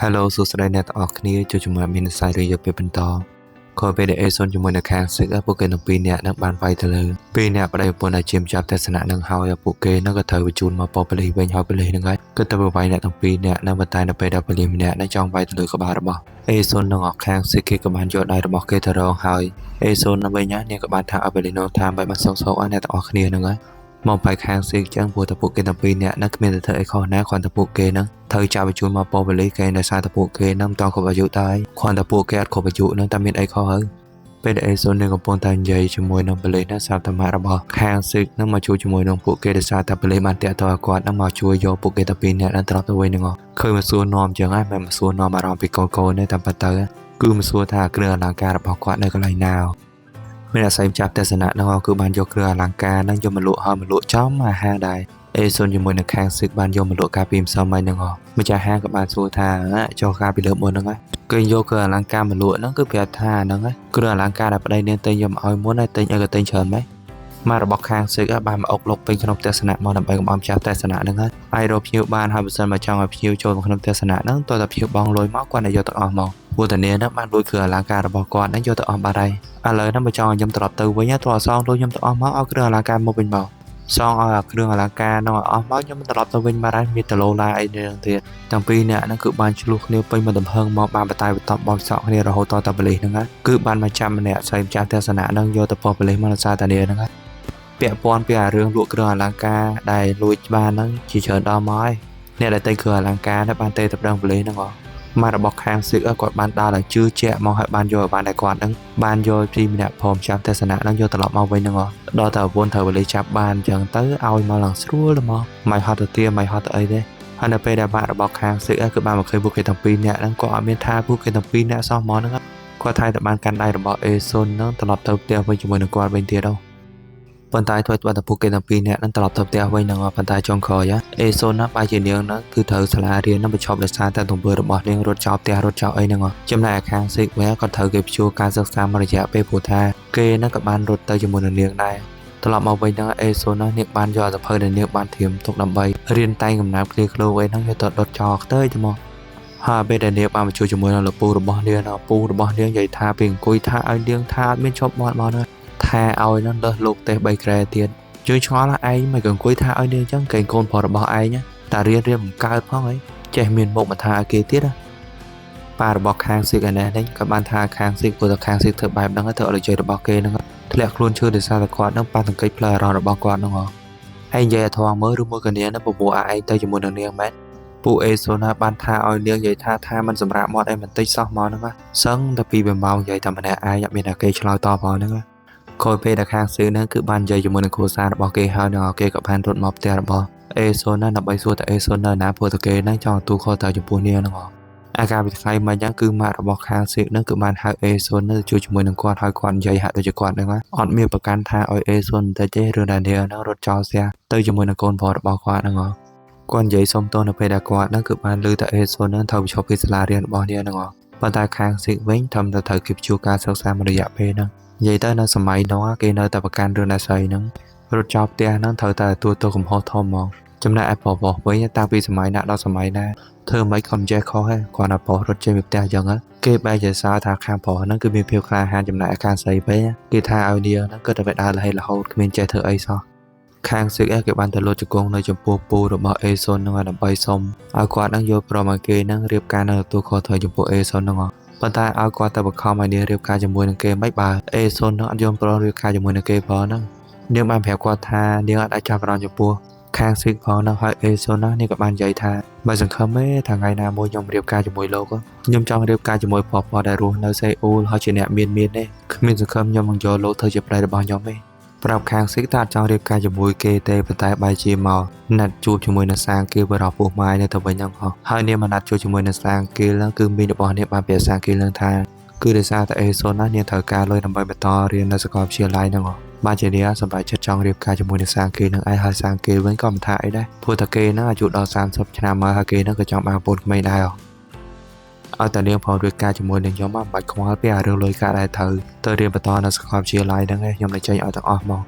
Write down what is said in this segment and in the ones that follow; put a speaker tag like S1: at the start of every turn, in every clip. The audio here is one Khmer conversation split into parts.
S1: Hello សួស្តីអ្នកទាំងអស់គ្នាជួបជាមួយមានសាយរយៈពេលបន្តក្រោយពេលដែលអេសុនជាមួយនៅខាងសិកពួកគេទាំងពីរនាក់នឹងបានវាយទៅលើពីរនាក់ប្តីប្រពន្ធដែលជាម្ចាស់ទស្សនៈនឹងហើយពួកគេនឹងក៏ត្រូវបញ្ជូនមកប៉ូលីសវិញហើយប៉ូលីសនឹងហើយគឺទៅវាយអ្នកទាំងពីរនាក់នឹងប៉ុន្តែនៅពេលដែលប៉ូលីសម្នាក់នឹងចង់វាយទៅលើក្បាលរបស់អេសុននឹងអកខាងសិកគេក៏បានយកដៃរបស់គេទៅរងហើយអេសុននឹងវិញណានាងក៏បានថាឲ្យប៉ូលីសនោះថាមិនបានសុកសុកឲ្យអ្នកទាំងអស់គ្នានឹងហើយមកបែកខាងស៊ីកចឹងព្រោះតែពួកគេទាំងពីរនាក់នឹងគ្មានទៅធ្វើអីខុសណាគ្រាន់តែពួកគេនឹងត្រូវចាប់បញ្ជូនមកប៉ូលីសគេដោយសារតែពួកគេនឹងមិនតគ្រប់អាយុតែគ្រាន់តែពួកគេអត់គ្រប់អាយុនឹងតែមានអីខុសហើយពេលដែលអេសូននឹងកំពុងតែនិយាយជាមួយនឹងប៉ូលីសនឹងស្រាប់តែម៉ាក់របស់ខាងស៊ីកនឹងមកជួយជាមួយនឹងពួកគេដោយសារតែប៉ូលីសបានតាក់ទងឲ្យគាត់នឹងមកជួយយកពួកគេទាំងពីរនាក់នឹងត្រឡប់ទៅវិញនឹងឃើញមកសួរនាំចឹងហើយមិនមកសួរនាំអារម្មណ៍ពីកូនកូនទេតាមពិតទៅគឺមកសួរថាគ្រឿងអលង្ការរបស់គាត់នៅកន្លែងណាមានអាស័យម្ចាស់ទស្សនៈនឹងគឺបានយកគ្រឿងអលង្ការនឹងយកមកលក់ហើយមកលក់ចំអាហារដែរអេសុនជាមួយនឹងខាងស៊ឹកបានយកមកលក់កាលពីម្សិលមិញហ្នឹងហ៎ម្ចាស់ហាងក៏បានសួរថាចុះកាលពីលើកមុនហ្នឹងគេយកគ្រឿងអលង្ការមកលក់ហ្នឹងគឺប្រាប់ថាហ្នឹងគ្រឿងអលង្ការដែលប្តីនាងទិញយកមកឲ្យមុនហើយទិញឲ្យក៏ទិញច្រើនម៉េចមករបស់ខាងស៊ឹកបានមកអុកលុកពេញក្នុងទស្សនៈមកដើម្បីកុំឲ្យម្ចាស់ទស្សនៈហ្នឹងហើយរកភ្ញៀវបានហើយបើសិនមកចង់ឲ្យភ្ញៀវចូលមកក្នុងទស្សនៈហ្នឹងតើតែភ្ញៀវបង់លុយមកគាត់ឲ្យយកទាំងអស់មកព្រោះតានាហ្នឹងបានលួចគ្រឿងអលង្ការរបស់គាត់ហ្នឹងយកទៅអស់បាត់ហើយឥឡូវហ្នឹងបើចង់ឲ្យខ្ញុំត្រឡប់ទៅវិញតើអសងលុយខ្ញុំទាំងអស់មកឲ្យគ្រឿងអលង្ការមកវិញមកសងឲ្យអាគ្រឿងអលង្ការនោះឲ្យអស់មកខ្ញុំត្រឡប់ទៅវិញបាត់ហើយមានដុល្លារអីនេះទៀតទាំងពីរនាក់ហ្នឹងគឺបានឆ្លោះគ្នាពេញមួយទំហឹងមកបានបតែបតបបោកសក់គ្នារហូតតតែប៉ូលីសហ្នឹងគឺបានមកចាំម្នាក់ស្រីម្ចាស់ទស្សនៈហ្នឹងយកទៅប៉ុស្តិ៍ប៉ូលីសមកសារតានាហ្នឹងពាក់ព័ន្ធពីអារឿងលក់គ្រឿងអលង្ការដែលលួចបានហ្នឹងជាច្រើនដល់មកហើយអ្នកដែលទិញគ្រឿងអលង្ការហ្នឹងបានទេទៅប្តឹងប៉ូលីសហ្នឹងហ៎ម៉ាក់របស់ខាងស៊ឹកគាត់បានដើរឡើងជឿជាក់មកហើយបានយកឲ្យបានតែគាត់ហ្នឹងបានយកពីម្នាក់ព្រមចាំទស្សនៈហ្នឹងយកត្រឡប់មកវិញហ្នឹងដល់តែប្រពន្ធត្រូវប៉ូលីសចាប់បានអញ្ចឹងទៅឲ្យមកឡើងស្រួលមកមិនហត់ទៅទាមិនហត់ទៅអីទេហើយនៅពេលដែលម៉ាក់របស់ខាងស៊ឹកគឺបានមកឃើញពួកគេទាំងពីរនាក់ហ្នឹងក៏អត់មានថាពួកគេទាំងពីរនាក់សោះហ្មងហ្នឹងគាត់ថែតែបានកាន់ដៃរបស់អេស៊ុនហ្នឹងត្រឡប់ទៅផ្ទះវិញជាមួយនឹងគាត់វិញទៀតហ៎ប៉ុន្តែធ្វើបាត់តែពួកគេទាំងពីរនាក់នឹងត្រឡប់ទៅផ្ទះវិញនឹងប៉ុន្តែចុងក្រោយអេសូនណាបែរជានាងហ្នឹងគឺត្រូវសាលារៀននឹងបញ្ឈប់ដោយសារតែទង្វើរបស់នាងរត់ចោលផ្ទះរត់ចោលអីហ្នឹងចំណែកឯខាងស៊ីកវិញក៏ត្រូវគេព្យួរការសិក្សាមួយរយៈពេលព្រោះថាគេហ្នឹងក៏បានរត់ទៅជាមួយនឹងនាងដែរត្រឡប់មកវិញហ្នឹងអេសូនណានាងបានយកអត្ថភៅដែលនាងបានត្រៀមទុកដើម្បីរៀនតែងកំណាព្យឃ្លាឃ្លោអីហ្នឹងយកទៅដុតចោលខ្ទើយទៅមកហើយពេលដែលនាងបានមកជួយជាមួយនឹងលពូរបស់នាងពូរបស់នាងនិយាយថាពេលអង្គុយថាឲ្យនាងថាអត់មានឈប់មាត់មកហ្នឹងថាឲ្យនឹងលើសលោកទេស3ក្រែទៀតយើងឆ្ងល់ថាឯងមិនក៏អង្គុយថាឲ្យនាងចឹងកែងកូនប្រុសរបស់ឯងតារៀនរៀនមិនកើតផងអីចេះមានមុខមកថាឲ្យគេទៀតណាប៉ារបស់ខាងស៊ីកឯនេះនេះក៏បានថាខាងស៊ីកព្រោះតែខាងស៊ីកធ្វើបែបហ្នឹងធ្វើឲ្យជ័យរបស់គេហ្នឹងធ្លាក់ខ្លួនឈឺដោយសារតែគាត់ហ្នឹងប៉ះទង្គិចផ្លូវអារម្មណ៍របស់គាត់ហ្នឹងហ៎ឯងនិយាយឲ្យធំមើលឬមួយក៏នាងហ្នឹងពពោះឯងទៅជាមួយនឹងនាងមែនពូអេសូណាបានថាឲ្យនាងនិយាយថាថាมันសម្រាប់មាត់អីបន្តិចសោះមកហ្នឹងសឹងតែពីរម៉ោងនិយាយតែម្នាក់ឯងអត់មានតែគេឆ្លើយតបផងហ្នឹងក្រោយពេលដែលខាងស៊ឺហ្នឹងគឺបាននិយាយជាមួយនឹងគ្រួសាររបស់គេហើយនឹងគេក៏បានរត់មកផ្ទះរបស់អេសូនណាដើម្បីសួរថាអេសូននៅណាព្រោះតែគេហ្នឹងចង់ទទួលខុសត្រូវចំពោះនាងហ្នឹងអាការពីថ្ងៃមិញហ្នឹងគឺម៉ាក់របស់ខាងស៊ឺហ្នឹងគឺបានហៅអេសូនទៅជួយជាមួយនឹងគាត់ហើយគាត់និយាយហាក់ដូចជាគាត់ហ្នឹងអត់មានប្រកាន់ថាឲ្យអេសូនបន្តិចទេរឿងដែលនាងហ្នឹងរត់ចោលផ្ទះទៅជាមួយនឹងកូនប្រុសរបស់គាត់ហ្នឹងគាត់និយាយសុំទោសនៅពេលដែលគាត់ហ្នឹងគឺបានឮថាអេសូនហ្នឹងត្រូវបញ្ឈប់ពីសាលារៀនរបស់នាងហ្នឹងប៉ុន្តែខាងស៊ឹកវិញធំតែត្រូវគេព្យួរការសិក្សាមួយរយៈពេលហ្នឹងនិយាយទៅនៅសម័យនោះគេនៅតែប្រកាន់រឿងអាស័យហ្នឹងរត់ចោលផ្ទះហ្នឹងត្រូវតែទទួលទោសកំហុសធំហ្មងចំណែកឯប្រុសៗវិញតាំងពីសម័យណាដល់សម័យណាធ្វើមិនខំចេះខុសហ៎គ្រាន់តែប្រុសរត់ចេញពីផ្ទះអញ្ចឹងគេបែរជាសើថាខាងប្រុសហ្នឹងគឺមានភាពក្លាហានចំណែកឯខាងស្រីវិញគេថាឲ្យនាងហ្នឹងគឺតែដើរលហេរហូតគ្មានចេះធ្វើអីសោះខាងស៊ឹកគេបានទៅលុតជង្គង់នៅចំពោះពូរបស់អេសុនហ្នឹងដើម្បីសុំឲ្យគាត់ហ្នឹងយល់ព្រមឲ្យគេហ្នឹងរៀបការនៅទទួលខុសត្រូវចំពោះអេសុនហ្នឹងប៉ុន្តែឲ្យគាត់ទៅបង្ខំឲ្យនាងរៀបការជាមួយនឹងគេមិនបើអេសុននឹងអត់យល់ព្រមរៀបការជាមួយនឹងគេផងហ្នឹងនាងបានប្រាប់គាត់ថានាងអត់អាចចាប់អារម្មណ៍ចំពោះខាងស៊ឹកផងហ្នឹងហើយអេសុនណានាងក៏បាននិយាយថាបើសង្ឃឹមទេថាថ្ងៃណាមួយខ្ញុំរៀបការជាមួយលោកខ្ញុំចង់រៀបការជាមួយប្រុសៗដែលរស់នៅសេអ៊ូលហើយជាអ្នកមានមានទេគ្មានសង្ឃឹមខ្ញុំនឹងយកលោកធ្វើជាប្តីរបស់ខ្ញុំទេប្រាប់ខាងស៊ីកថាអត់ចង់រៀបការជាមួយគេទេប៉ុន្តែបែរជាមកណាត់ជួបជាមួយនឹងសាងគៀលបរោះពោះម៉ាយនៅទៅវិញហ្នឹងហោះហើយនាងមកណាត់ជួបជាមួយនឹងសាងគៀលហ្នឹងគឺមីងរបស់នាងបានប្រាប់សាងគៀលហ្នឹងថាគឺដោយសារតែអេសូនណានាងត្រូវការលុយដើម្បីបន្តរៀននៅសាកលវិទ្យាល័យហ្នឹងហ៎បានជានាងសម្រេចចិត្តចង់រៀបការជាមួយនឹងសាងគៀលហ្នឹងឯងហើយសាងគៀលវិញក៏មិនថាអីដែរព្រោះតែគេហ្នឹងអាយុដល់30ឆ្នាំមកហើយគេហ្នឹងក៏ចង់បានប្អូនក្មេងដែរឲ្យតែនាងផងរៀបការជាមួយនឹងខ្ញុំមិនបាច់ខ្វល់ពីអារឿងលុយកាក់ដែរត្រូវទៅរៀនបន្តនៅសាកលវិទ្យាល័យហ្នឹងឯងខ្ញុំនឹងចេញឲ្យទាំងអស់មក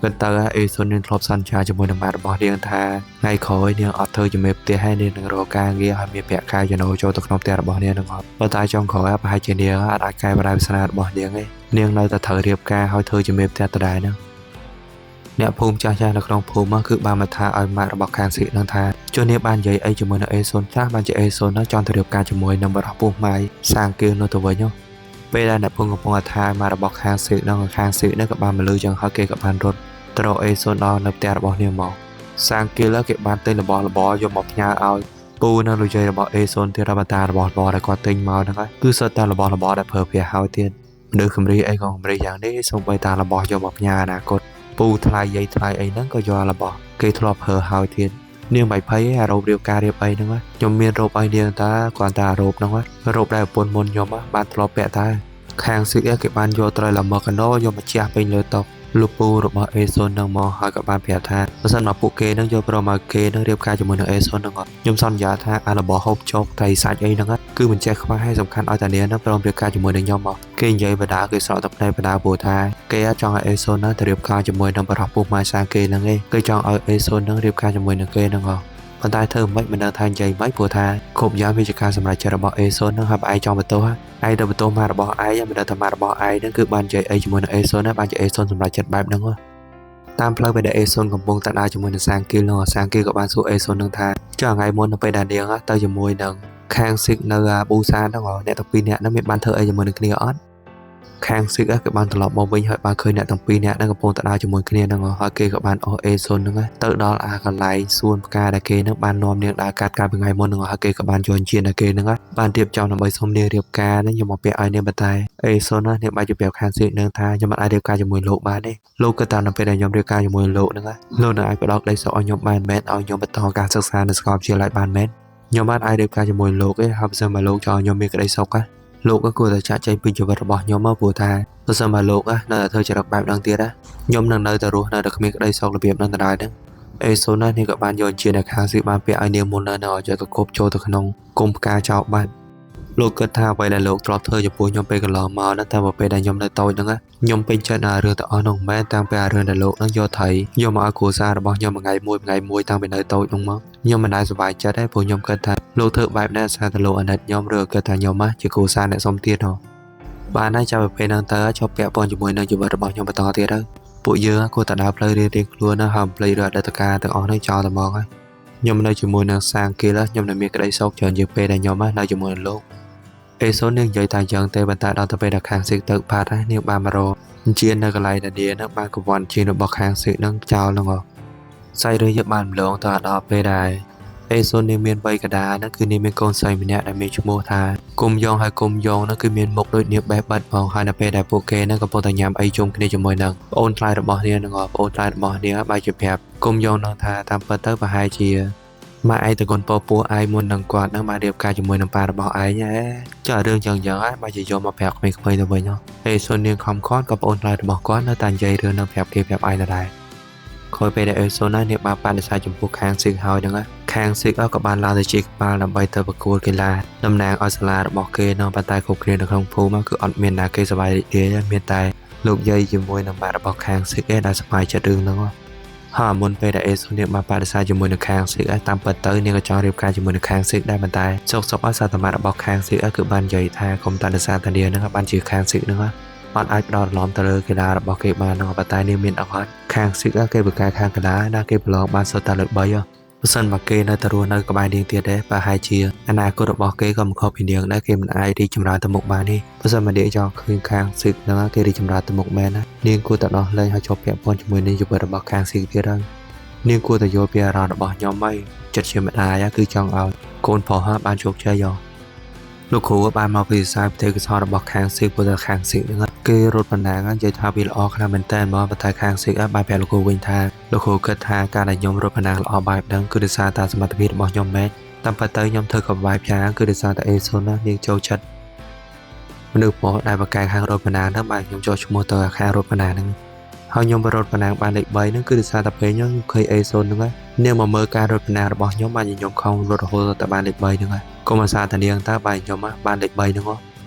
S1: គិតទៅអេសុននាងធ្លាប់សន្យាជាមួយនឹងម៉ាក់របស់នាងថាថ្ងៃក្រោយនាងអត់ធ្វើជាមេផ្ទះហើយនាងនឹងរកការងារឲ្យមានប្រាក់ខែចំណូលចូលទៅក្នុងផ្ទះរបស់នាងនឹងអត់ប៉ុន្តែចុងក្រោយប្រហែលជានាងអត់អាចកែប្រែវាសនារបស់នាងទេនាងនៅតែត្រូវរៀបការឲ្យធ្វើជាមេផ្ទះដដែលហ្នឹងអ្នកភូមិចាស់ៗនៅក្នុងភូមិគឺបានមកថាឲ្យម៉ាក់របស់ខាងស៊ីនឹងថាជននេះបាននិយាយអីជាមួយនឹងអេសុនខ្លះបានជាអេសុនហ្នឹងចង់ទៅរៀបការជាមួយនឹងបរិះពោះម៉ាយសាងគៀងនោះទៅវិញពេលដែលអ្នកភូមិកំពុងថាម៉ាក់របស់ខាងស៊ីនឹងខាងស៊ីនឹងក៏បានមកលឺចឹងហើយគេក៏បានរត់ទៅរកអេសុនដល់នៅផ្ទះរបស់នាងមកសាងគៀលគេបានទិញរបស់របរយកមកផ្ញើឲ្យពូនិងលោកយាយរបស់អេសុនទៀតរបស់តារបស់របរដែលគាត់ទិញមកហ្នឹងគឺសុទ្ធតែរបស់របរដែលប្រើប្រាស់ហើយទៀតមនុស្សគម្រីអីក៏គម្រីយ៉ាងនេះសូម្បីតារបស់យកមកផ្ញើអនាគតពូថ្លៃយាយថ្លៃអីហ្នឹងក៏យករបស់គេធ្លាប់ប្រើហើយទៀតនាងបៃភ័យឯអារ៉ូបរៀបការរៀបអីហ្នឹងខ្ញុំមានរ៉ូបឲ្យនាងតាគ្រាន់តែអារ៉ូបហ្នឹងរ៉ូបដែលប្រពន្ធមុនខ្ញុំបានធ្លាប់ពាក់តាខាងស៊ីគេបានយកត្រីល្មើកណោយកមកជះពេញលើតុលោកពូរបស់អេសុននឹងមកហើយក៏បានប្រាប់ថាបើសិនមកពួកគេនឹងយកព្រមឲ្យគេនឹងរៀបការជាមួយនឹងអេសុននឹងខ្ញុំសន្យាថាអារបស់ហូបចុកត្រីសាច់អីហ្នឹងគឺមិនចេះខ្វះហើយសំខាន់ឲ្យតានាងនឹងព្រមរៀបការជាមួយនឹងខ្ញុំមកគេនិយាយបដាគេស្រក់ទឹកភ្នែកបដាព្រោះថាគេចង់ឲ្យអេសុននឹងទៅរៀបការជាមួយនឹងបរិះពុះម៉ាយសាគេហ្នឹងឯងគេចង់ឲ្យអេសុននឹងរៀបការជាមួយនឹងគេហ្នឹងហ៎ប៉ុន្តែធ្វើមិនមិនដឹងថានិយាយមិនព្រោះថាគ្រប់យ៉ាងវាជាការសម្រេចចិត្តរបស់អេសុននឹងហើយឯងចង់បន្ទោសឯងទៅបន្ទោសម៉ារបស់ឯងមិនដឹងថាម៉ារបស់ឯងនឹងគឺបាននិយាយអីជាមួយនឹងអេសុនណាបានជាអេសុនសម្រេចចិត្តបែបហ្នឹងតាមផ្លូវពេលដែលអេសុនកំពុងតែដើរជាមួយនឹងសាងគីលនោះសាងគីលក៏បានសួរអេសុននឹងថាចុះថ្ងៃមុននៅពេលដែលនាងទៅជាមួយនឹងខាងស៊ីកនៅប៊ូសានហ្នឹងអ្នកទាំងពីរនាក់ហ្នឹងមានបានធ្វើអីជាមួយនឹងគ្នាអត់ខាងស៊ីកក៏បានត្រឡប់មកវិញហើយបានឃើញអ្នកទាំងពីរនាក់ហ្នឹងកំពុងតែដើរជាមួយគ្នាហ្នឹងហើយគេក៏បានអូសអេសុនហ្នឹងទៅដល់អាកន្លែងសួនផ្កាដែលគេហ្នឹងបាននាំនាងដើរកាត់កាលពីថ្ងៃមុនហ្នឹងហើយគេក៏បានយកជាដល់គេហ្នឹងបានរៀបចំដើម្បីសុំនាងរៀបការហ្នឹងយកមកពាក់ឲ្យនាងប៉ុន្តែអេសុនណានាងបានជម្រាបខាងស៊ីកហ្នឹងថាខ្ញុំមិនអាចរៀបការជាមួយលោកបានទេលោកក៏តាមនៅពេលដែលខ្ញុំរៀបការជាមួយលោកហ្នឹងលោកនឹងអាចផ្ដល់ក្តីសុខឲ្យខ្ញុំបានមែនឲ្យខ្ញុំបន្តការសិក្សានៅសាកលវិទ្យាល័យបានមែនខ្ញុំបានអាចរៀបការជាមួយលោកទេហើយបើសិនមកលោកចង់ឲ្យខ្ញុំមានក្តីសុខលោកក៏គួរតែចាក់ចែងពីជីវិតរបស់ខ្ញុំមកព្រោះថាបើសិនមកលោកនៅតែធ្វើចរិតបែបហ្នឹងទៀតណាខ្ញុំនឹងនៅតែរស់នៅតែគ្មានក្តីសុខរបៀបហ្នឹងដដែលហ្នឹងអេសូនណានេះក៏បានយកជាអ្នកខាងស៊ីបានពាក់ឲ្យនាងមុននៅឲ្យយកទៅគប់ចូលទៅក្នុងគុំផ្កាចោលបាត់លោកគិតថាអ្វីដែលលោកធ្លាប់ធ្វើចំពោះខ្ញុំពេលកន្លងមកហ្នឹងតែពេលដែលខ្ញុំនៅតូចហ្នឹងខ្ញុំពេញចិត្តអារឿងទាំងអស់នោះមែនតាំងពីអារឿងដែលលោកហ្នឹងយកថៃយកមកឲ្យគ្រួសាររបស់ខ្ញុំមួយថ្ងៃមួយថ្ងៃមួយតាំងពីនៅតូចហ្នឹងមកខ្ញុំមិនដែលសប្បាយចិត្តទេព្រោះខ្ញុំគិតថាលោកធ្វើបែបនេះសារតែលោកអាណិតខ្ញុំឬគិតថាខ្ញុំជាគ្រួសារអ្នកសុំទៀតហ៎បានហើយចាប់ពីពេលហ្នឹងទៅឈប់ពាក់ព័ន្ធជាមួយនឹងជីវិតរបស់ខ្ញុំបន្តទៀតទៅពួកយើងគួរតែដើរផ្លូវរៀងៗខ្លួនណាហើយផ្លូវរឿងអតីតកាលទាំងអស់ហ្នឹងចោលតែមកហើយខ្ញុំនៅជាមួយនឹងសាងគីលខ្ញុំនៅមានក្តីសុខច្រើនជាងពេលដែលខ្ញុំនៅជាមួយនឹងលោកអេសូននាងនិយាយថាយ៉ាងទេប៉ុន្តែដល់ទៅពេលដែលខាងស៊ីកទៅផាត់ណានាងបានមករកជានៅកន្លែងដែលនាងនឹងបានកង្វល់ជារបស់ខាងស៊ីកនឹងចោលហ្នឹងសាច់រឿងយកបានម្លងទៅដល់ពេលដែលអេសូននាងមានវ័យកដាហ្នឹងគឺនាងមានកូនស្រីម្នាក់ដែលមានឈ្មោះថាគុំយ៉ងហើយគុំយ៉ងហ្នឹងគឺមានមុខដូចនាងបេះបិទផងហើយនៅពេលដែលពួកគេហ្នឹងកំពុងតែញ៉ាំអីជុំគ្នាជាមួយនឹងប្អូនថ្លៃរបស់នាងហ្នឹងប្អូនថ្លៃរបស់នាងបែរជាប្រាប់គុំយ៉ងហ្នឹងថាតាមពិតទៅប្រហែលជាម៉ាក់ឯងទៅកូនពោពោះឯងមុននឹងគាត់ហ្នឹងបានរៀបការជាមួយនឹងប៉ារបស់ឯងហ៎ចុះរឿងចឹងចឹងហើយបើជាយកមកប្រាប់ក្មេងៗទៅវិញហ៎អេសូននាងខំគាត់ក៏ប្អូនថ្លៃរបស់គាត់នៅតែនិយាយរឿងនឹងប្រាប់គេប្រាប់ឯងដដែលក្រោយពេលដែលអេសូនណានាងបានបដិសេធចំពោះខាងស៊ីកហើយហ្នឹងខាងស៊ីកក៏បានឡើងទៅជិះកប៉ាល់ដើម្បីទៅប្រកួតកីឡាតំណាងឲ្យសាលារបស់គេនៅប៉ុន្តែគ្រប់គ្នានៅក្នុងភូមិគឺអត់មានណាគេសប្បាយរីករាយមានតែលោកយាយជាមួយនឹងម៉ាក់របស់ខាងស៊ីកឯងដែលសប្បាយចិត្តរឿងហ្នឹងហើយមុនពេលដែលអេសូននាងបានបដិសេធជាមួយនឹងខាងស៊ីកតាមពិតទៅនាងក៏ចង់រៀបការជាមួយនឹងខាងស៊ីកដែរប៉ុន្តែសុកសុកឲ្យសាតម៉ារបស់ខាងស៊ីកគឺបាននិយាយថាកុំតាដោយសារតានាងហ្នឹងបានជាខាងស៊ីកហ្នឹងអត់អាចផ្ដោតអារម្មណ៍ទៅលើកីឡារបស់គេបានហ្នឹងប៉ុន្តែនាងមានអត់ខាងស៊ីកគេបកកែខាងកីឡាណាគេប្រឡងបានសុទ្ធតែលេខ3បើសិនមកគេនៅតែរស់នៅក្បែរនាងទៀតទេប្រហែលជាអនាគតរបស់គេក៏មិនខុសពីនាងដែរគេមិនអាចរីកចម្រើនទៅមុខបានទេបើសិនមកនាងចង់ឃើញខាងស៊ីកហ្នឹងគេរីកចម្រើនទៅមុខមែនណានាងគួរតែដោះលែងឲ្យជាប់ពាក់ព័ន្ធជាមួយនឹងជីវិតរបស់ខាងស៊ីកទៀតហើយនាងគួរតែយល់ពីអារម្មណ៍របស់ខ្ញុំហើយចិត្តជាម្ដាយគឺចង់ឲ្យកូនប្រុសបានជោគជ័យលោកគ្រូបានមកពិសាប្រទេសកសលរបស់ខាងស៊ីកព្រោះតែខាងស៊ីកហ្នឹងគេរត់បណ្ដាងនិយាយថាវាល្អខ្លាំងមែនតើមកប៉ុន្តែខាងស៊ីកបានប្រាប់លោកគ្រូវិញថាលោកគ្រូគិតថាការដែលខ្ញុំរត់បណ្ដាងល្អបែបហ្នឹងគឺដោយសារតែសមត្ថភាពរបស់ខ្ញុំមែនតាមពិតទៅខ្ញុំធ្វើក៏បែបយ៉ាងគឺដោយសារតែអេសូនណានាងចូលចិត្តមនុស្សប្រុសដែលបកកែខាងរត់បណ្ដាងហ្នឹងបាទខ្ញុំចូលឈ្មោះទៅខាងរត់បណ្ដាងហ្នឹងហើយខ្ញុំរត់បណ្ដាងបានលេខ3ហ្នឹងគឺដោយសារតែពេលខ្ញុំឃើញអេសូនហ្នឹងនាងមកមើលការរត់បណ្ដាងរបស់ខ្ញុំបាទខ្ញុំខំរត់រហូតតែបានលេខ3ហ្នឹងកុំអាសាតានាងតើបាទខ្ញុំបានលេខ3ហ្នឹ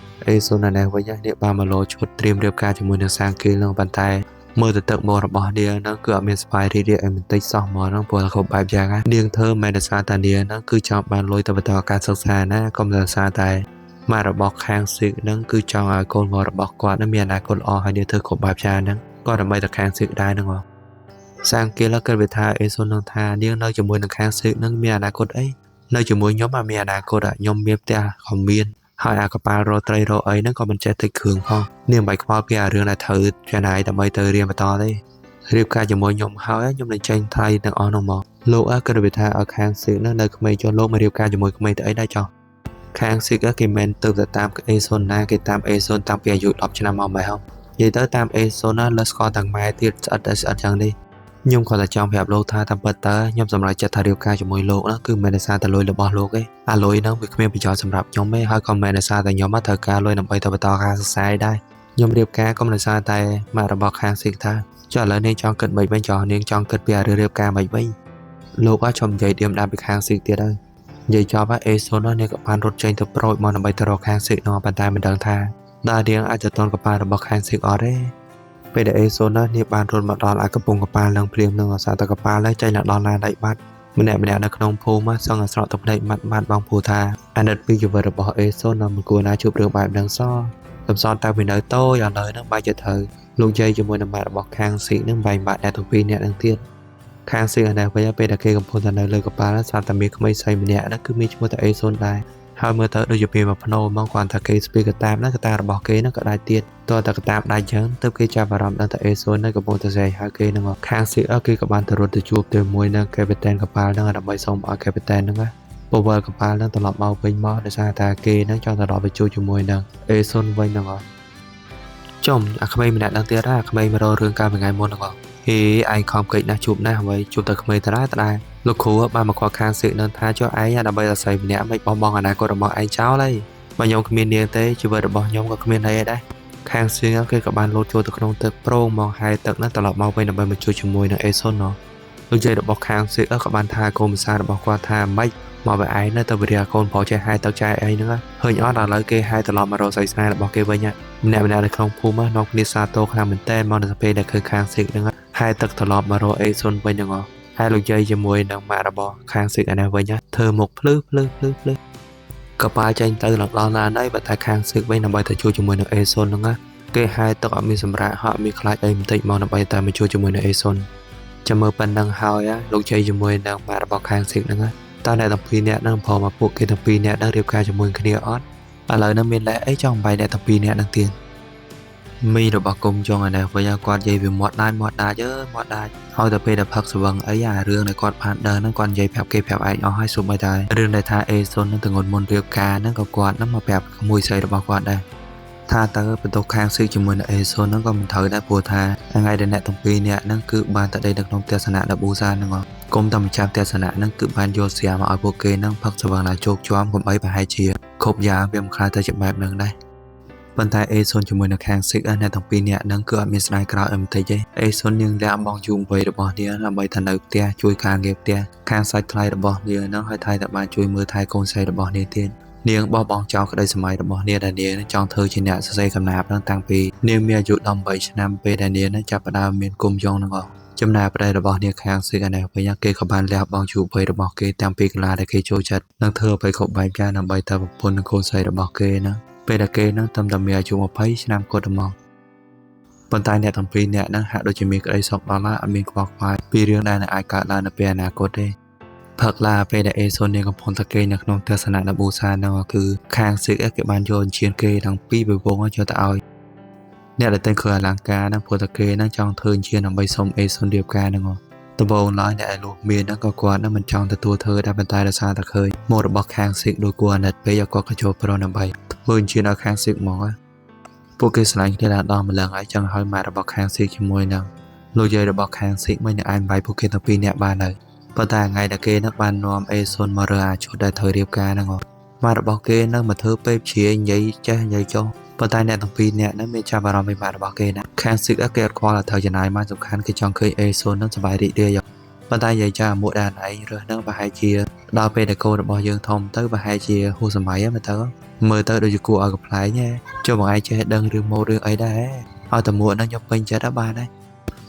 S1: ងអេសូនណានេះវិញនេះបានមកលោឈុតត្រៀមរៀបការជាមួយនឹងសាងគីលហ្នឹងប៉ុន្តែ មើលទៅទឹកមុខរបស់នាងហ្នឹងគឺអត់មានស្បាយរីករាយអីបន្តិចសោះហ្មងហ្នឹងព្រោះតែគ្រប់បែបយ៉ាងណានាងធ្វើមិនដោយសារតែនាងហ្នឹងគឺចង់បានលុយទៅបន្តការសិក្សាណាក៏មិនដោយសារតែម៉ាក់របស់ខាងស៊ីកហ្នឹងគឺចង់ឲ្យកូនមករបស់គាត់ហ្នឹងមានអនាគតល្អហើយនាងធ្វើគ្រប់បែបយ៉ាងហ្នឹងក៏ដើម្បីតែខាងស៊ីកដែរហ្នឹងហ៎សាងគេឡើគិតវាថាអេសុននឹងថានាងនៅជាមួយនឹងខាងស៊ីកហ្នឹងមានអនាគតអីនៅជាមួយខ្ញុំអត់មានអនាគតខ្ញុំមានផ្ទះក៏មានហើយអាកប៉ាល់រកត្រីរកអីហ្នឹងក៏មិនចេះតិចគ្រឿងផងនាងមិនបាច់ខ្វល់ពីអារឿងដែលត្រូវចំណាយដើម្បីទៅរៀនបន្តទេរៀបការជាមួយខ្ញុំហើយខ្ញុំនឹងចេញថ្លៃទាំងអស់នោះមកលោកអើគិតវាថាឲ្យខាងស៊ីកហ្នឹងនៅក្មេងចុះលោកមករៀបការជាមួយក្មេងទៅអីដែរចុះខាងស៊ីកគេមិនទៅតែតាមអេសុនណាគេតាមអេសុនតាំងពីអាយុ10ឆ្នាំមកម៉េះហ៎និយាយទៅតាមអេសុនណាលើស្គាល់ទាំងម៉ែទៀតស្អិតតែស្អិតចឹងនេះខ្ញុំគ្រាន់តែចង់ប្រាប់លោកថាតាមពិតតើខ្ញុំសម្រេចចិត្តថារៀបការជាមួយលោកណាគឺមិនដោយសារតែលុយរបស់លោកទេអាលុយហ្នឹងវាគ្មានប្រយោជន៍សម្រាប់ខ្ញុំទេហើយក៏មិនដោយសារតែខ្ញុំត្រូវការលុយដើម្បីទៅបន្តការសិក្សាដែរខ្ញុំរៀបការក៏មិនដោយសារតែម៉ាក់របស់ខាងស៊ីកថាចុះឥឡូវនាងចង់គិតមិនវិញចុះនាងចង់គិតពីអារឿងរៀបការមិនវិញលោកអត់ឈប់និយាយឌៀមដាមពីខាងស៊ីកទៀតហើយនិយាយចប់ហើយអេសុននាងក៏បានរត់ចេញទៅប្រូចមកដើម្បីទៅរកខាងស៊ីកនោះប៉ុន្តែមិនដឹងថាដល់នាងអាចទៅទាន់កប៉ាល់របស់ខាងស៊ីកអត់ទេពេលដែលអេសុននាងបានរត់មកដល់អាកំពង់កប៉ាល់នឹងភ្លាមនឹងអាសាតកប៉ាល់ហើយចេញដល់ឡានដៃបាត់ម្នាក់ម្នាក់នៅក្នុងភូមិសឹងអាស្រក់ទឹកភ្នែកម៉ាត់ម៉ាត់បងពូថាអាណិតពីជីវិតរបស់អេសុននៅមិនគួរណាជួបរឿងបែបហ្នឹងសោះកំសត់តាំងពីនៅតូចឥឡូវហ្នឹងបែរជាត្រូវលោកយាយជាមួយនឹងម៉ាក់របស់ខាងស៊ីកហ្នឹងបែងបាក់អ្នកទាំងពីរអ្នកហ្នឹងទៀតខាងស៊ីកអានេះវិញពេលដែលគេកំពុងតែនៅលើកប៉ាល់ស្រាប់តែមានក្មេងស្រីម្នាក់ហ្នឹងគឺមានឈ្មោះថាអេសុនដែរហើយមើលទៅដូចជាពេលមកភ្នោមកគ្រាន់តែគេស្ពីកតាបហ្នឹងកតារបស់គេហ្នឹងក៏ដាច់ទៀតតើតែកតាបដាច់ចឹងទើបគេចាប់អារម្មណ៍ដល់តែអេសុនហ្នឹងកំពុងតែស្រែកហៅគេហ្នឹងខាងស៊ីកគេក៏បានទៅរត់ទៅជួបជាមួយនឹងកេពីតែនកប៉ាល់ហ្នឹងដើម្បីសុំឲ្យកេពីតែនហ្នឹងណាពវល់កប៉ាល់ហ្នឹងត្រឡប់មកវិញមកដោយសារតែគេហ្នឹងចង់ត្រឡប់ទៅជួបជាមួយនឹងអេសុនវិញហ្នឹងចំអាក្មេងម្នាក់ហ្នឹងទៀតអាក្មេងមករករឿងកាលពីថ្ងៃមុនហ្នឹងហេឯងខំកិច្ចណាស់ជួបណាស់អ្វីជួបតែក្មេងតាដែរលោកគ្រូបានមកខកខាងសឹកនឹងថាចុះឯងដើម្បីអាស្រ័យម្នាក់មិនបោះបង់អនាគតរបស់ឯងចោលហើយបើខ្ញុំគ្មាននាងទេជីវិតរបស់ខ្ញុំក៏គ្មានន័យដែរខាងសៀងគេក៏បានលោតចូលទៅក្នុងទឹកប្រងមកហែទឹកนั้นត្រឡប់មកវិញដើម្បីមកជួយជាមួយនឹងអេសុនណលោកយាយរបស់ខាងសៀងក៏បានថាកូនភាសារបស់គាត់ថាម៉េចមកបើឯងនៅទៅវិរិយកូនប្រុសចេះហែទឹកចែអីហ្នឹងឃើញអត់ឥឡូវគេហែត្រឡប់មករកស្រីស្នេហ៍របស់គេវិញម្នាក់ម្នាក់នៅក្នុងភូមិនាំគ្នាសាទរខ្លាំងមែនតើមកនៅពេលដែលឃើញខាងសៀងហ្នឹងហែទឹកត្រឡប់មករកអេសុនវិញហ្នឹងហើយលោកយាយជាមួយនឹងម៉ាក់របស់ខាងស៊ីកឯនេះវិញធ្វើមុខភ្លឺភ្លឺភ្លឺភ្លឺកប៉ាល់ចេញទៅដល់ដល់ណាហើយបើតែខាងស៊ីកវិញដើម្បីទៅជួយជាមួយនឹងអេសុនហ្នឹងណាគេហែទឹកអត់មានសម្រាកហក់មានខ្លាចអីបន្តិចមកដើម្បីតែមកជួយជាមួយនឹងអេសុនចាំមើលប៉ុណ្ណឹងហើយលោកយាយជាមួយនឹងម៉ាក់របស់ខាងស៊ីកហ្នឹងតើអ្នកទាំងពីរនាក់ហ្នឹងព្រមមកពួកគេទាំងពីរនាក់ហ្នឹងរៀបការជាមួយគ្នាអត់ឥឡូវហ្នឹងមានលេសអីចង់បាយអ្នកទាំងពីរនាក់ហ្នឹងទៀតមីរបស់គុំចងឯនេះវិញគាត់និយាយវាមាត់ដាច់មាត់ដាច់អើយមាត់ដាច់ហើយតែពេលដែលផឹកស្វឹងអីអារឿងដែលគាត់បានដឹងហ្នឹងគាត់និយាយប្រាប់គេប្រាប់ឯងអស់ហើយសូម្បីតែរឿងដែលថាអេសុននឹងទៅងន់មុនរៀបការហ្នឹងក៏គាត់ហ្នឹងមកប្រាប់ក្មួយស្រីរបស់គាត់ដែរថាតើបន្ទោខាងស៊ីជាមួយនឹងអេសុនហ្នឹងក៏មិនត្រូវដែរព្រោះថាថ្ងៃដែលអ្នកទាំងពីរនាក់ហ្នឹងគឺបានទៅដេកនៅក្នុងផ្ទះសំណាក់នៅប៊ូសានហ្នឹងគុំតែម្ចាស់ផ្ទះសំណាក់ហ្នឹងគឺបានយកស្រាមកឲ្យពួកគេហ្នឹងផឹកស្វឹងដល់ជោគជាំកុំអីប្រហែលជាគ្រប់យ៉ាងវាមិនខ្លាចទៅជាបែបហ្នឹងដែរប៉ុន្តែអេសុនជាមួយនឹងខាងស៊ីកអ្នកទាំងពីរនាក់ហ្នឹងគឺអត់មានស្ដាយក្រោយអីបន្តិចទេអេសុននាងលះបង់យូរវ័យរបស់នាងដើម្បីទៅនៅផ្ទះជួយការងារផ្ទះខាងសាច់ថ្លៃរបស់នាងហ្នឹងហើយថៃតែបានជួយមើលថែកូនស្រីរបស់នាងទៀតនាងបោះបង់ចោលក្តីសម័យរបស់នាងដែលនាងចង់ធ្វើជាអ្នកសរសេរកំណាព្យហ្នឹងតាំងពីនាងមានអាយុ18ឆ្នាំពេលដែលនាងចាប់ផ្ដើមមានគុំយ៉ងហ្នឹងចំណាយប្តីរបស់នាងខាងស៊ីកឯនេះវិញគេក៏បានលះបង់ជីវភាពរបស់គេតាំងពីកាលដែលគេចូលចិត្តនិងធ្វើអ្វីគ្រប់បែបយ៉ាងដើម្បីតែប្រពន្ធនិងកូនស្រីរបស់គេណាពេលដែលគេនឹងត្រឹមតែមានអាយុ20ឆ្នាំគាត់ទៅមកប៉ុន្តែអ្នកទាំងពីរអ្នកហ្នឹងហាក់ដូចជាមានក្តីសុខដល់ហើយអត់មានខ្វល់ខ្វាយពីរឿងដែលនឹងអាចកើតឡើងនៅពេលអនាគតទេផឹកឡាពេលដែលអេសុននាងកំពុងតែគេនៅក្នុងទស្សនៈនៅប៊ូសានហ្នឹងគឺខាងស៊ីកគេបានយកអញ្ជៀនគេទាំងពីរពិវងយកទៅឲ្យអ្នកដែលទិញគ្រឿងអលង្ការហ្នឹងព្រោះតែគេហ្នឹងចង់ធ្វើអញ្ជៀនដើម្បីសុំអេសុនរៀបការហ្នឹងដំបូងឡើយអ្នកដែលលក់មានហ្នឹងក៏គាត់ហ្នឹងមិនចង់ទទួលធ្វើដែរប៉ុន្តែដោយសារតែឃើញម៉ូដរបស់ខាងស៊ីកដូចគួរអាណិតពេកឲ្យគាត់ក៏ចូលព្រមដើម្បីធ្វើអញ្ជៀនឲ្យខាងស៊ីកមកពួកគេស្រឡាញ់គ្នាដល់ម្លឹងហើយចង់ឲ្យម៉ាក់របស់ខាងស៊ីកជាមួយនឹងលោកយាយរបស់ខាងស៊ីកមិននឹងអាចបាយពួកគេទាំងពីរនាក់បានហើយប៉ុន្តែថ្ងៃដែលគេនឹងបាននាំអេសុនមករើអាឈុតដែលត្រូវរៀបការហ្នឹងម៉ាក់របស់គេនឹងមកធ្វើពេកជានិយាយចេះនិយាយចុះប៉ុន្តែអ្នកទាំងពីរនាក់ហ្នឹងមានចាប់អារម្មណ៍ពីម៉ាក់របស់គេណាខាងស៊ីកគេអត់ខ្វល់ថាត្រូវចំណាយមកសំខាន់គេចង់ឃើញអេសុនហ្នឹងសប្បាយរីករាយប៉ុន្តែនិយាយចាមួកដែលឯងរើសហ្នឹងប្រហែលជាដល់ពេលដែលកូនរបស់យើងធំទៅប្រហែលជាហួសសម័យហ្នឹងទៅមើលទៅដូចជាគួរឲ្យកំប្លែងហ៎ចុះបងឯងចេះដឹងរឿងម៉ូដរឿងអីដែរឲ្យតែមួកហ្នឹងខ្ញុំពេញចិត្តបានហើយ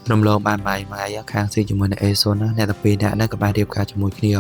S1: រំលងបានម៉ៃម៉ៃខាងស៊ីជាមួយនឹងអេសុនណាអ្នកទាំងពីរអ្នកហ្នឹងក៏បានរៀបការជាមួយគ្នា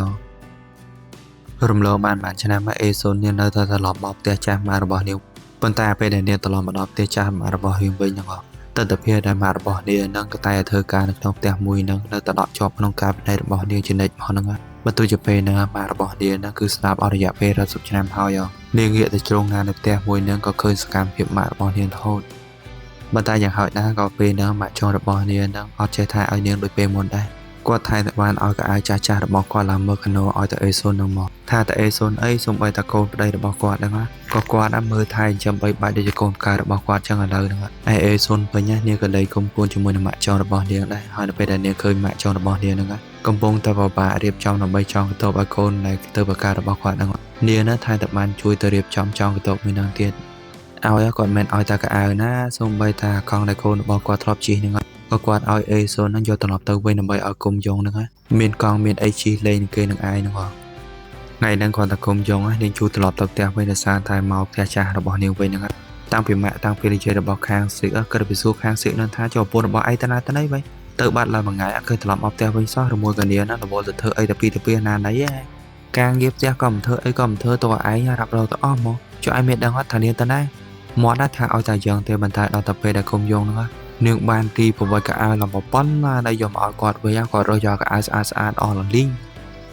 S1: រំលងបានមួយឆ្នាំមកអេសុននាងនៅតែត្រឡប់មកផ្ទះចាស់ម៉ារបស់នាងប៉ុន្តែពេលដែលនាងត្រឡប់មកដល់ផ្ទះចាស់ម៉ារបស់នាងវិញហ្នឹងទិដ្ឋភាពដែលម៉ារបស់នាងហ្នឹងក៏តែធ្វើការនៅក្នុងផ្ទះមួយហ្នឹងនៅតែដក់ជាប់ក្នុងការពិន័យរបស់នាងជានិច្ចមកហ្នឹងបើទោះជាពេលហ្នឹងម៉ារបស់នាងហ្នឹងគឺស្លាប់អស់រយៈពេលរាប់សិបឆ្នាំហើយនាងងាកទៅជ្រុងណានៅផ្ទះមួយហ្នឹងក៏ឃើញសកម្មភាពម៉ាក់របស់នាងរហូតប៉ុន្តែយ៉ាងហោចណាស់ក៏ពេលហ្នឹងម៉ាក់ចុងរបស់នាងហ្នឹងអត់ចេះថាឲ្យនាងដូចពេលមុនដែរគាត់ថែមតែបានឲ្យកៅអៅចាស់ចាស់របស់គាត់ឡើងមើលកណោឲ្យទៅអេស៊ុនហ្នឹងមកថាតែអេស៊ុនអីសំបីតាកូនប្តីរបស់គាត់ហ្នឹងក៏គាត់អាចមើលថែចិញ្ចឹមបីបាច់ដូចជាកូនផ្ការបស់គាត់ចឹងឥឡូវហ្នឹងឯអេស៊ុនវិញនាងក៏លែងគុំគួនជាមួយនឹងម៉ាក់ចុងរបស់នាងដែរហើយនៅពេលដែលនាងឃើញម៉ាក់ចុងរបស់នាងហ្នឹងកំពុងតែបបាក់រៀបចំដើម្បីចងកន្ទប់ឲ្យកូនដែលទៅបការរបស់គាត់ហ្នឹងនាងណាថែមតែបានជួយទៅរៀបចំចងកន្ទប់មួយហ្នឹងទៀតឲ្យគាត់មិនឲ្យតែកៅអៅណាសូម្បីតែកង់ដែលកូនរបស់គាត់ធ្លាប់ជិះហ្នឹងក៏គាត់ឲ្យអេសូនហ្នឹងយកត្រឡប់ទៅវិញដើម្បីឲ្យគុំយងហ្នឹងមានកង់មានអីជិះលេងនឹងគេនឹងឯងហ្នឹងថ្ងៃហ្នឹងគាត់តែគុំយងនាងជួត្រឡប់ទៅផ្ទះវិញដោយសារតែមកផ្ទះចាស់របស់នាងវិញហ្នឹងតាំងពីម៉ាក់តាំងពីនិយាយរបស់ខាងស៊ីកក៏ទៅសួរខាងស៊ីកហ្នឹងថាចូលប្រពន្ធរបស់ឯងតាណាតាណីវិញទៅបាត់ឡើងមួយថ្ងៃអត់ឃើញត្រឡប់មកផ្ទះវិញសោះឬមួយក៏នាងណារវល់ទៅធ្វើអីទៅពីទៅពីណាណីហ៎ការងារផ្ទះក៏មិនធ្វើអីក៏មិនធ្វើតើឯងរាប់រកទៅអស់មកចុះឯងមានដឹងអត់ថានាងតាណាមាត់ណាថាឲ្យតែយ៉ាងទេប៉ុន្តែដល់ទៅពេលដែលគុំយងហ្នឹងនាងបានទីប្រវត្តិកៅអៅឡើងប៉ុណ្ណាដែលយកមកឲ្យគាត់វិញគាត់រើសយកកៅអៅស្អាតស្អាតអស់លលីង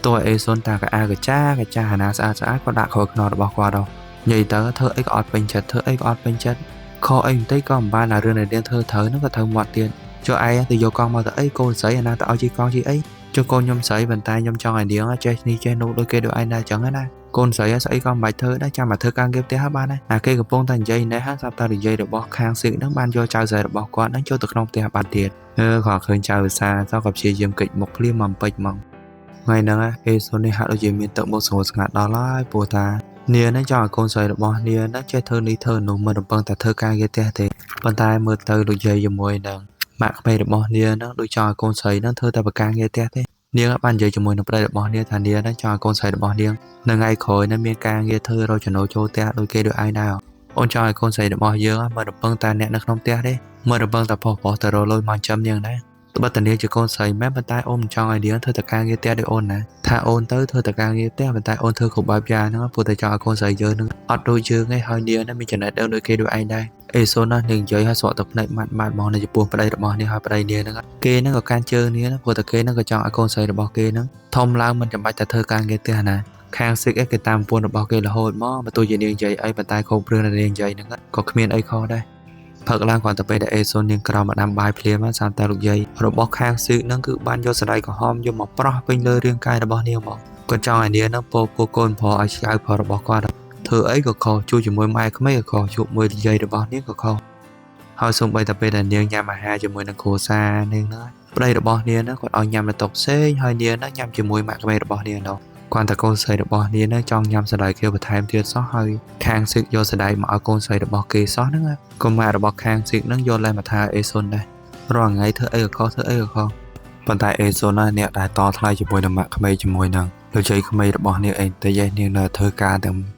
S1: តើអេសុនតាកៅអៅកាចាកាចាហាណាស្អាតស្អាតគាត់ដាក់ក្រោយខ្នងរបស់គាត់ដល់និយាយទៅធ្វើអីក៏អត់ពេញចិត្តធ្វើអីក៏អត់ពេញចិត្តខកអីបន្តិចក៏មិនបានអារឿងដែលនាងធ្វើត្រូវហ្នឹងក៏ត្រូវមាត់ទៀតចុះឯងទៅយកកង់មកទៅអីកូនស្រីអាណាទៅឲ្យជីកង់ជីអីចុះកូនខ្ញុំស្រីប៉ុន្តែខ្ញុំចង់ឲ្យនាងចេះនេះចេះនោះដូចគេដូចឯងដែរចឹងណាកូនស្រីស្អីក៏មិនបាច់ធ្វើដែរចាំមកធ្វើការងារផ្ទះបានដែរអាគេកំពុងតែនិយាយនេះហាស្រាប់តែនិយាយរបស់ខាងសៀកហ្នឹងបានយកចៅស្រីរបស់គាត់ហ្នឹងចូលទៅក្នុងផ្ទះបាត់ទៀតគាត់ឃើញចៅវិសាសោះក៏ព្យាយាមគេចមុខភ្លាមមកពេចមកថ្ងៃហ្នឹងអេសូននេះហាក់ដូចជាមានទឹកមុខស្ងួតស្ងាត់ដល់ហើយព្រោះថានាងហ្នឹងចង់ឲ្យកូនស្រីរបស់នាងហ្នឹងចេះធ្វើនេះធ្វើនោះមិនរំពឹងតែធ្វើការងារផ្ទះទេប៉ុន្តែមើលទៅដូចយាយជាមួយនឹងម៉ាក់ក្មេងរបស់នាងហ្នឹងដូចចង់ឲ្យកូនស្រីហ្នឹងធ្វើតែប្រការងារផ្ទះទេនាងបាននិយាយជាមួយនឹងប្តីរបស់នាងថានាងហ្នឹងចង់ឲ្យកូនស្រីរបស់នាងនៅថ្ងៃក្រោយហ្នឹងមានការងារធ្វើរកចំណូលចូលផ្ទះដូចគេដូចឯងដែរអូនចង់ឲ្យកូនស្រីរបស់យើងមិនរំពឹងតែអ្នកនៅក្នុងផ្ទះទេមិនរំពឹងតែផុសទៅរកលុយមកចិញ្ចឹមនាងដែរត្បិតតែនាងជាកូនស្រីមែនប៉ុន្តែអូនមិនចង់ឲ្យនាងធ្វើតែការងារផ្ទះដូចអូនណាថាអូនទៅធ្វើតែការងារផ្ទះប៉ុន្តែអូនធ្វើគ្រប់បែបយ៉ាងហ្នឹងព្រោះតែចង់ឲ្យកូនស្រីយើងហ្នឹងអត់ដូចយើងឯងហើយនាងហ្នឹងមានចំណេះដឹងដូចគេដូចឯងដែរអេសូនណានាងនិយាយឲ្យស្រក់ទឹកភ្នែកម៉ាត់ម៉ាត់មកនៅចំពោះប្តីរបស់នាងហើយប្តីនាងហ្នឹងគេហ្នឹងក៏កាន់ជើងនាងព្រោះតែគេហ្នឹងក៏ចង់ឲ្យកូនស្រីរបស់គេហ្នឹងធំឡើងមិនចាំបាច់តែធ្វើការងារផ្ទះណាខាងស៊ីកឯងគេតាមប្រពន្ធរបស់គេរហូតមកបើទោះជានាងនិយាយអីប៉ុន្តែគ្រប់រឿងដែលនាងនិយាយហ្នឹងក៏គ្មានអីខុសដែរផឹកឡើងគ្រាន់តែពេលដែលអេសូននាងក្រោមមកដាំបាយភ្លាមស្រាប់តែលោកយាយរបស់ខាងស៊ីកហ្នឹងគឺបានយកសណ្តែកក្រហមយកមកប្រោះពេញលើរាងកាយរបស់នាងមកគាត់ចង់ឲ្យនាងហ្នឹងពោពោកូនប្រុសឲ្យឆ្កៅប្រុសរបស់គាត់ធ្វើអីក៏ខុសជួយជាមួយម៉ែក្មេកក៏ខុសជួបមួយយាយរបស់នាងក៏ខុសហើយសូម្បីតែពេលដែលនាងញ៉ាំអាហារជាមួយនឹងគ្រួសារនាងហ្នឹងប្តីរបស់នាងហ្នឹងគាត់ឲ្យញ៉ាំនៅតុផ្សេងហើយនាងហ្នឹងញ៉ាំជាមួយម៉ាក់ក្មេករបស់នាងនោះគាត់តែកូនស្រីរបស់នាងហ្នឹងចង់ញ៉ាំសណ្តែកខៀវបន្ថែមទៀតសោះហើយខាងស៊ីកយកសណ្តែកមកឲ្យកូនស្រីរបស់គេសោះហ្នឹងក៏ម៉ាក់របស់ខាងស៊ីកហ្នឹងយកលែមកថាអេសុនដែររាល់ថ្ងៃធ្វើអីក៏ខុសធ្វើអីក៏ខុសប៉ុន្តែអេសុនណាអ្នកដែលតថ្លៃជាមួយនឹងម៉ាក់ក្មេកជាមួយនឹងលោកជ័យក្មេករបស់នាងអីតិចឯងនាងនៅធ្វើការទាំង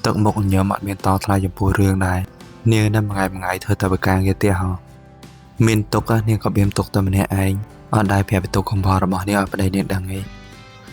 S1: ទឹកមុខញញឹមអត់មានតថ្លៃចំពោះរឿងដែរនាងនៅមួយថ្ងៃមួយថ្ងៃធ្វើតែការងារផ្ទះហ៎មានទុកនាងក៏បៀមទុកតែម្នាក់ឯងអត់ដែលប្រាប់ពីទុកកំហុសរបស់នាងឲ្យប្តីនាងដឹងទេ